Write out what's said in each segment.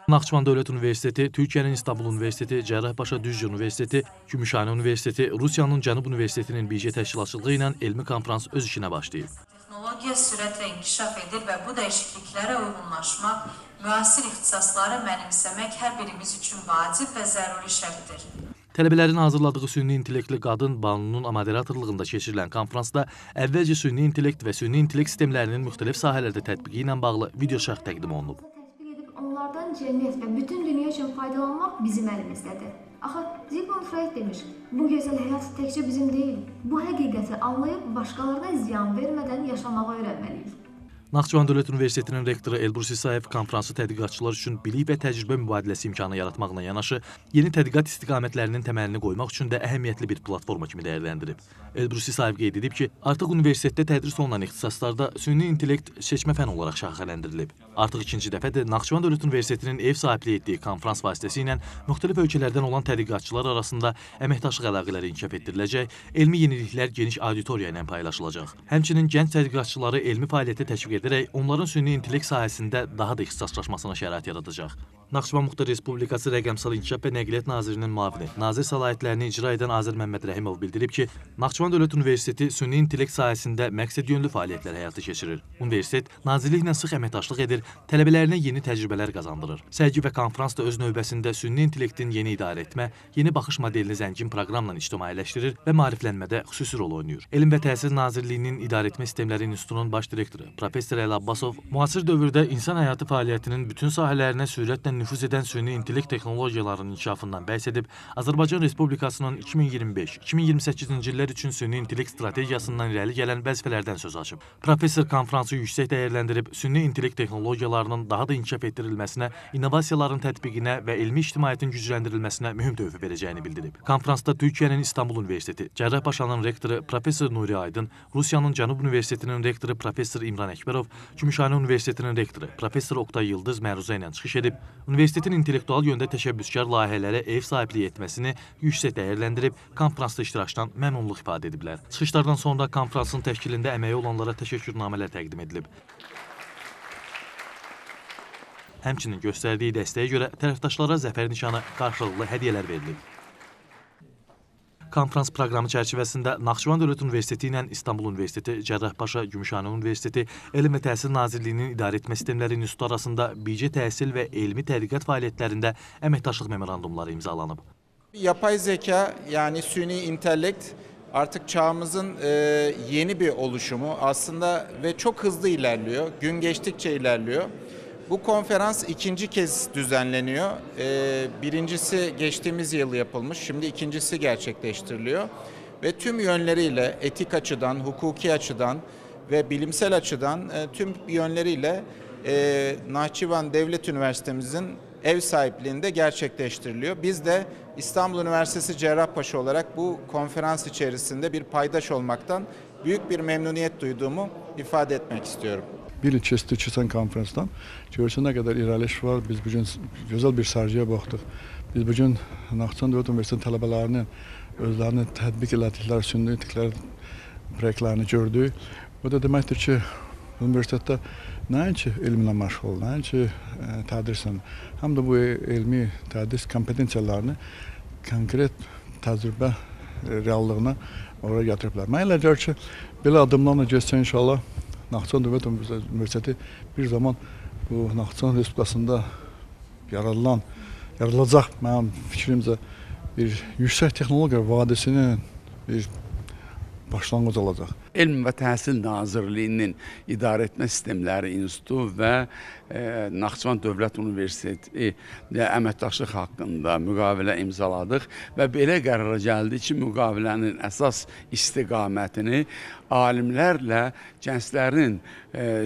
Naxçıvan Dövlət Universiteti, Türkiyənin İstanbul Universiteti, Cərrahpaşa Düzcə Universiteti, Gümüşhane Universiteti, Rusiyanın Cənub Universitetinin birgə təşkilatçılığı ilə elmi konfrans öz işinə başlayıb. Texnologiya sürətlə inkişaf edir və bu dəyişikliklərə uyğunlaşmaq, müasir ixtisasları mənimsəmək hər birimiz üçün vacib və zəruri şərtdir. Tələbələrin hazırladığı süni intellektli qadın Banunun moderatorluğunda keçirilən konfransda əvvəlcə süni intellekt və süni intellekt sistemlərinin müxtəlif sahələrdə tətbiqi ilə bağlı video şərh təqdim olunub. Onlardan cəmiyyət və bütün dünya üçün faydalanmaq bizim əlimizdədir. Axı Sigmund Freud demiş, bu gözəl həyat təkcə bizim deyil, bu həqiqəti anlayıb başqalarına ziyan vermədən yaşamağı öyrənməliyik. Naxçıvan Dövlət Universitetinin rektoru Elbrus İsayev konfransı tədqiqatçılar üçün bilik və təcrübə mübadiləsi imkanı yaratmaqla yanaşı, yeni tədqiqat istiqamətlərinin təməlini qoymaq üçün də əhəmiyyətli bir platforma kimi dəyərləndirib. Elbrus İsayev qeyd edib ki, artıq universitetdə tədris olunan ixtisaslarda süni intellekt seçmə fən olaraq şaxələndirilib. Artıq ikinci dəfədir Naxçıvan Dövlət Universitetinin ev sahibliyi etdiyi konfrans vasitəsilə müxtəlif ölkələrdən olan tədqiqatçılar arasında əməkdaşlıq əlaqələri inkişaf etdiriləcək, elmi yeniliklər geniş auditoriya ilə paylaşılacaq. Həmçinin gənc tədqiqatçıları elmi fəaliyyətə təşviq edərək onların süni intellekt sahəsində daha da ixtisaslaşmasına şərait yaradacaq. Naxçıvan Muxtar Respublikası Rəqəmsal İnkişaf və Nəqliyyat Nazirinin müavini, nazir səlahiyyətlərini icra edən Azər Məmməd Rəhimov bildirib ki, Naxçıvan Dövlət Universiteti süni intellekt sahəsində məqsədyönlü fəaliyyətlər həyata keçirir. Universitet nazirliklə sıx əməkdaşlıq edir, tələbələrinə yeni təcrübələr qazandırır. Sərgi və konfrans da öz növbəsində süni intellektin yeni idarə etmə, yeni baxış modelini zəngin proqramla ictimailəşdirir və maariflənmədə xüsusi rol oynayır. Elm və Təhsil Nazirliyinin İdarəetmə Sistemləri İnstitutunun baş direktoru professor Əli Abbasov müasir dövrdə insan həyatı fəaliyyətinin bütün sahələrinə sürətlə nüfuz edən süni intellekt texnologiyalarının inkişafından bəhs edib, Azərbaycan Respublikasının 2025-2028-ci illər üçün süni intellekt strategiyasından irəli gələn vəzifələrdən söz açıb. Professor konfransı yüksək dəyərləndirib, süni intellekt texnologiyalarının daha da inkişaf etdirilməsinə, innovasiyaların tətbiqinə və elmi ictimaiyyətin gücləndirilməsinə mühüm töhfə verəcəyini bildirib. Konfransda Türkiyənin İstanbul Universiteti, Cərrahpaşanın rektoru professor Nuri Aydın, Rusiyanın Cənub Universitetinin rektoru professor İmran Əkbərov, Gümüşhane Universitetinin rektoru professor Oqtay Yıldız məruzə ilə çıxış edib, universitetin intellektual yöndə təşəbbüskar layihələrə ev sahibliyi etməsini yüksək dəyərləndirib, konfransda iştirakdan məmnunluq ifadə ediblər. Çıxışlardan sonra konfransın təşkilində əməyi olanlara təşəkkürnamələr təqdim edilib. Həmçinin göstərdiyi dəstəyə görə tərəfdaşlara zəfər nişanı qarşılıqlı hədiyyələr verilib. Konfrans proqramı çərçivəsində Naxçıvan Dövlət Universiteti ilə İstanbul Universiteti, Cərrahpaşa, Gümüşhane Universiteti, Elm və Təhsil Nazirliyinin İdarəetmə Sistemləri İnstitutu arasında birgə təhsil və elmi tədqiqat fəaliyyətlərində əməkdaşlıq memorandumları imzalanıb. Yapay zeka, yani süni intellekt artık çağımızın yeni bir oluşumu aslında ve çok hızlı ilerliyor. Gün geçtikçe ilerliyor. Bu konferans ikinci kez düzenleniyor. Birincisi geçtiğimiz yıl yapılmış, şimdi ikincisi gerçekleştiriliyor. Ve tüm yönleriyle, etik açıdan, hukuki açıdan ve bilimsel açıdan tüm yönleriyle Nahçıvan Devlet Üniversitemizin ev sahipliğinde gerçekleştiriliyor. Biz de İstanbul Üniversitesi Cerrahpaşa olarak bu konferans içerisinde bir paydaş olmaktan büyük bir memnuniyet duyduğumu ifade etmek istiyorum. Bir il keçdi keçən konfransdan. Görürsən nə qədər irəliləyiş var. Biz bugün gözəl bir sərgiyə baxdıq. Biz bugün Naxçıvan Dövlət Universitetinin tələbələrinin özlərini tətbiq elədikləri, süni intellekt proyektlərini gördük. Bu da deməkdir ki, universitetdə nəinki elmlə məşğul, nəinki tədrislə, həm də bu elmi tədris kompetensiyalarını konkret təcrübə reallığına oraya gətiriblər. Mən elə gəlir ki, belə addımlarla getsə inşallah Naxçıvan Dövlət Universiteti bir zaman bu Naxçıvan Respublikasında yaradılacaq mənim fikrimcə bir yüksək texnologiya vadisinin bir başlanğıc olacaq. Elm və Təhsil Nazirliyinin İdarəetmə Sistemləri İnstitutu və Naxçıvan Dövlət Universiteti ilə əməkdaşlıq haqqında müqavilə imzaladıq və belə qərara gəldi ki, müqavilənin əsas istiqamətini alimlərlə gənclərin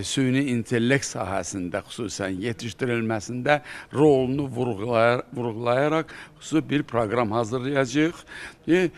süni intellekt sahəsində xüsusən yetişdirilməsində rolunu vurğulayaraq xüsusi bir proqram hazırlayacağıq ki,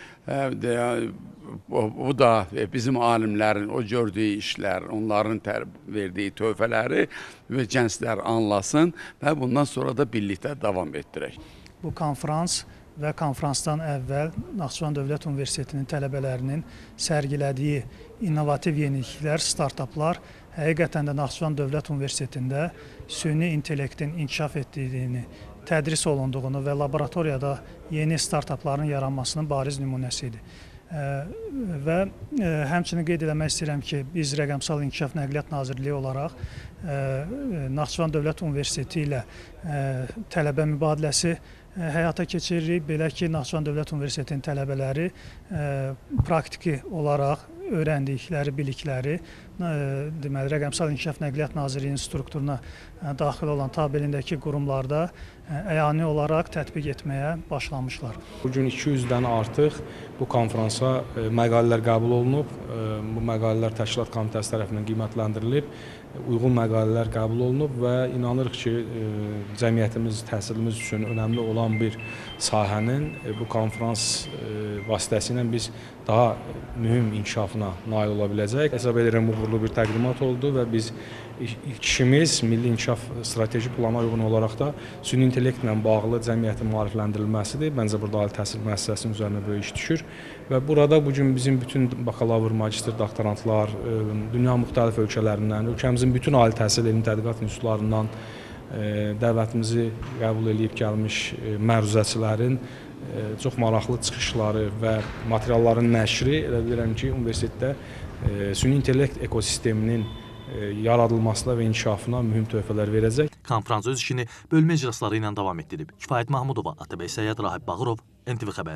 bu da bizim alimlərin o gördüyü işlər, onların verdiyi töhfələri və gənclər anlasın və bundan sonra da birlikdə davam etdirək. Bu konfrans və konfransdan əvvəl Naxçıvan Dövlət Universitetinin tələbələrinin sərgilədiyi innovativ yeniliklər, startaplar Həqiqətən də Naxçıvan Dövlət Universitetində süni intellektin inkişaf etdiyini, tədris olunduğunu və laboratoriyada yeni startapların yaranmasının bariz nümunəsi idi. Və həmçinin qeyd eləmək istəyirəm ki, biz Rəqəmsal İnkişaf Nəqliyyat Nazirliyi olaraq Naxçıvan Dövlət Universiteti ilə tələbə mübadiləsi həyata keçiririk. Belə ki, Naxçıvan Dövlət Universitetinin tələbələri praktiki olaraq öyrəndikləri bilikləri deməli, Rəqəmsal İnkişaf Nəqliyyat Nazirliyinin strukturuna daxil olan tabeliyindəki qurumlarda əyani olaraq tətbiq etməyə başlamışlar. Bugün 200-dən artıq bu konfransa məqalələr qəbul olunub. Bu məqalələr Təşkilat Komitəsi tərəfindən qiymətləndirilib, uyğun məqalələr qəbul olunub və inanırıq ki, cəmiyyətimiz, təhsilimiz üçün önəmli olan bir sahənin bu konfrans vasitəsilə biz daha mühüm inkişafına nail ola biləcəyik. Hesab edirəm, uğurlu bir təqdimat oldu və biz ilk işimiz Milli İnkişaf Strateji Plana uyğun olaraq da süni intellektlə bağlı cəmiyyətin maarifləndirilməsidir. Məncə burada ali təhsil müəssisəsinin üzərinə böyük iş düşür və burada bugün bizim bütün bakalavr, magistr, doktorantlar, dünya müxtəlif ölkələrindən, ölkəmizin bütün ali təhsil elmi tədqiqat institutlarından dəvətimizi qəbul eləyib gəlmiş məruzəçilərin çox maraqlı çıxışları və materialların nəşri, elə bilirəm ki, universitetdə süni intellekt ekosisteminin yaradılmasına və inkişafına mühüm töhfələr verəcək. Konfrans öz işini bölmə iclasları ilə davam etdirib. Kifayət Mahmudova, Atabəy Səyyad, Rahib Bağırov, NTV Xəbər.